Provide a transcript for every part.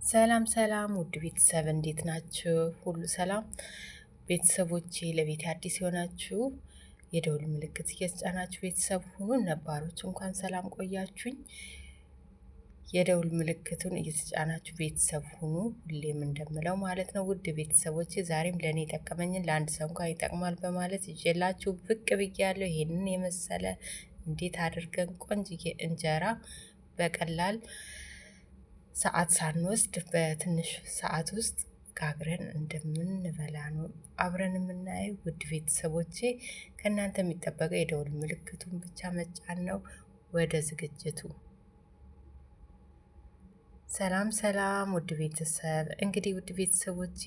ሰላም ሰላም ውድ ቤተሰብ እንዴት ናችሁ? ሁሉ ሰላም ቤተሰቦቼ። ለቤት አዲስ የሆናችሁ የደውል ምልክት እየተጫናችሁ ቤተሰብ ሁኑ። ነባሮች እንኳን ሰላም ቆያችሁኝ። የደውል ምልክቱን እየተጫናችሁ ቤተሰብ ሁኑ፣ ሁሌም እንደምለው ማለት ነው። ውድ ቤተሰቦቼ ዛሬም ለእኔ የጠቀመኝን ለአንድ ሰው እንኳን ይጠቅማል በማለት ይዤላችሁ ብቅ ብያለሁ። ይሄንን የመሰለ እንዴት አድርገን ቆንጅዬ እንጀራ በቀላል ሰዓት ሳንወስድ በትንሽ ሰዓት ውስጥ ጋግረን እንደምንበላ ነው አብረን የምናየው። ውድ ቤተሰቦቼ ከእናንተ የሚጠበቀው የደውል ምልክቱን ብቻ መጫን ነው። ወደ ዝግጅቱ። ሰላም ሰላም ውድ ቤተሰብ፣ እንግዲህ ውድ ቤተሰቦቼ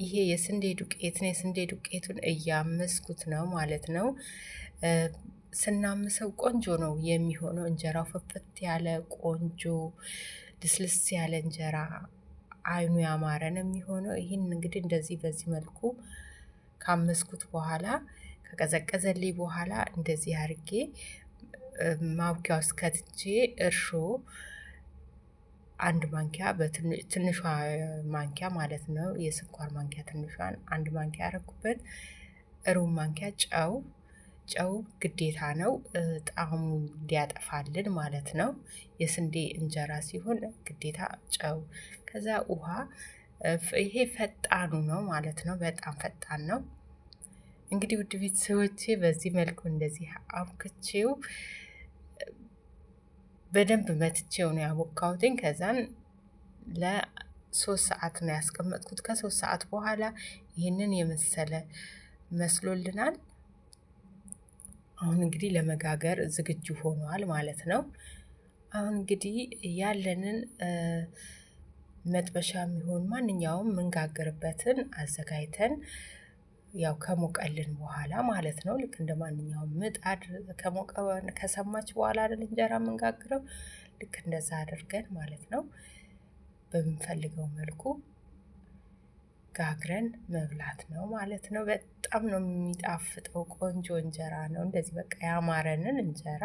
ይሄ የስንዴ ዱቄት ነው። የስንዴ ዱቄቱን እያመስኩት ነው ማለት ነው። ስናምሰው ቆንጆ ነው የሚሆነው። እንጀራው ፍፍት ያለ ቆንጆ ልስልስ ያለ እንጀራ አይኑ ያማረ ነው የሚሆነው። ይህን እንግዲህ እንደዚህ በዚህ መልኩ ካመስኩት በኋላ፣ ከቀዘቀዘልኝ በኋላ እንደዚህ አድርጌ ማቡኪያ ውስጥ ከትቼ እርሾ አንድ ማንኪያ፣ በትንሿ ማንኪያ ማለት ነው፣ የስኳር ማንኪያ ትንሿን አንድ ማንኪያ ያረኩበት፣ ሩብ ማንኪያ ጨው። ጨው ግዴታ ነው፣ ጣዕሙ እንዲያጠፋልን ማለት ነው። የስንዴ እንጀራ ሲሆን ግዴታ ጨው። ከዛ ውሃ። ይሄ ፈጣኑ ነው ማለት ነው። በጣም ፈጣን ነው። እንግዲህ ውድ ቤተሰቦቼ በዚህ መልኩ እንደዚህ አብክቼው በደንብ መትቼው ነው ያቦካሁትኝ። ከዛን ለ3 ሰዓት ነው ያስቀመጥኩት። ከ3 ሰዓት በኋላ ይህንን የመሰለ መስሎልናል። አሁን እንግዲህ ለመጋገር ዝግጁ ሆኗል ማለት ነው። አሁን እንግዲህ ያለንን መጥበሻ የሚሆን ማንኛውም ምንጋግርበትን አዘጋጅተን፣ ያው ከሞቀልን በኋላ ማለት ነው። ልክ እንደ ማንኛውም ምጣድ ከሞቀ ከሰማች በኋላ አይደል እንጀራ የምንጋግረው? ልክ እንደዛ አድርገን ማለት ነው። በምንፈልገው መልኩ ጋግረን መብላት ነው ማለት ነው። በጣም ነው የሚጣፍጠው። ቆንጆ እንጀራ ነው። እንደዚህ በቃ ያማረንን እንጀራ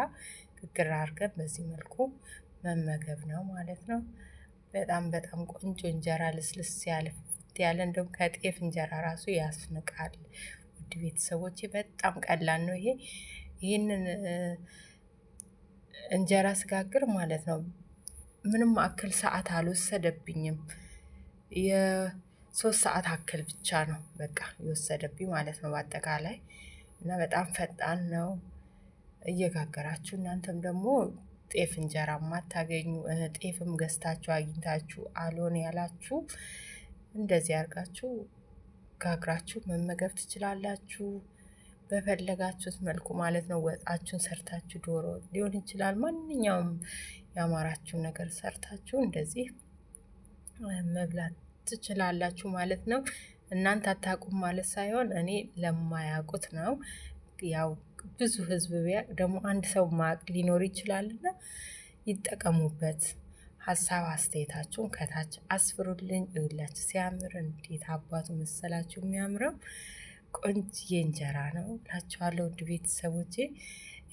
ግግር አድርገን በዚህ መልኩ መመገብ ነው ማለት ነው። በጣም በጣም ቆንጆ እንጀራ፣ ልስልስ ያለ፣ ፍፍት ያለ፣ እንደውም ከጤፍ እንጀራ ራሱ ያስንቃል። ውድ ቤተሰቦቼ በጣም ቀላል ነው ይሄ። ይህንን እንጀራ ስጋግር ማለት ነው ምንም አክል ሰዓት አልወሰደብኝም። የ3 ሰዓት አክል ብቻ ነው በቃ የወሰደብኝ ማለት ነው በአጠቃላይ፣ እና በጣም ፈጣን ነው። እየጋገራችሁ እናንተም ደግሞ ጤፍ እንጀራ ማታገኙ፣ ጤፍም ገዝታችሁ አግኝታችሁ አልሆን ያላችሁ እንደዚህ አድርጋችሁ ጋግራችሁ መመገብ ትችላላችሁ። በፈለጋችሁት መልኩ ማለት ነው። ወጣችሁን ሰርታችሁ ዶሮ ሊሆን ይችላል። ማንኛውም ያማራችሁን ነገር ሰርታችሁ እንደዚህ መብላት ትችላላችሁ ማለት ነው። እናንተ አታውቁም ማለት ሳይሆን እኔ ለማያውቁት ነው። ያው ብዙ ህዝብ ቢያውቅ ደግሞ አንድ ሰው ማቅ ሊኖር ይችላልና ይጠቀሙበት። ሀሳብ አስተያየታችሁን ከታች አስፍሩልኝ። እዩላችሁ ሲያምር፣ እንዴት አባቱ መሰላችሁ የሚያምረው። ቆንጅዬ እንጀራ ነው እላችኋለሁ። ውድ ቤተሰቦቼ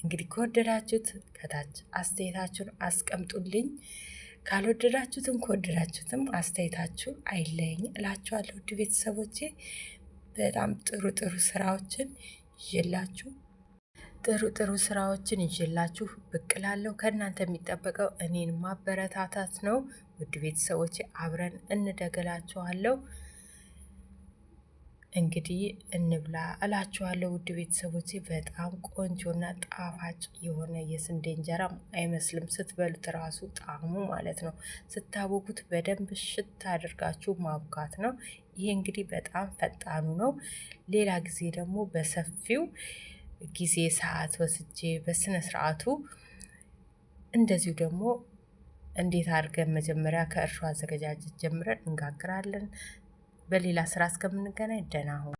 እንግዲህ ከወደዳችሁት ከታች አስተያየታችሁን አስቀምጡልኝ። ካልወደዳችሁትም ከወደዳችሁትም አስተያየታችሁ አይለየኝ እላችኋለሁ። ውድ ቤተሰቦቼ በጣም ጥሩ ጥሩ ስራዎችን ይዤላችሁ ጥሩ ጥሩ ስራዎችን ይዤላችሁ ብቅ እላለሁ። ከእናንተ የሚጠበቀው እኔን ማበረታታት ነው። ውድ ቤተሰቦቼ አብረን እንደገላችኋለሁ። እንግዲህ እንብላ እላችኋለሁ። ውድ ቤተሰቦቼ በጣም ቆንጆና ጣፋጭ የሆነ የስንዴ እንጀራ አይመስልም ስትበሉት ራሱ ጣዕሙ ማለት ነው። ስታቦኩት በደንብ ሽት አድርጋችሁ ማቡካት ነው። ይሄ እንግዲህ በጣም ፈጣኑ ነው። ሌላ ጊዜ ደግሞ በሰፊው ጊዜ ሰዓት ወስጄ በስነ ስርዓቱ እንደዚሁ ደግሞ እንዴት አድርገን መጀመሪያ ከእርሾ አዘገጃጀት ጀምረን እንጋግራለን። በሌላ ስራ እስከምንገናኝ ደህና ሁኑ።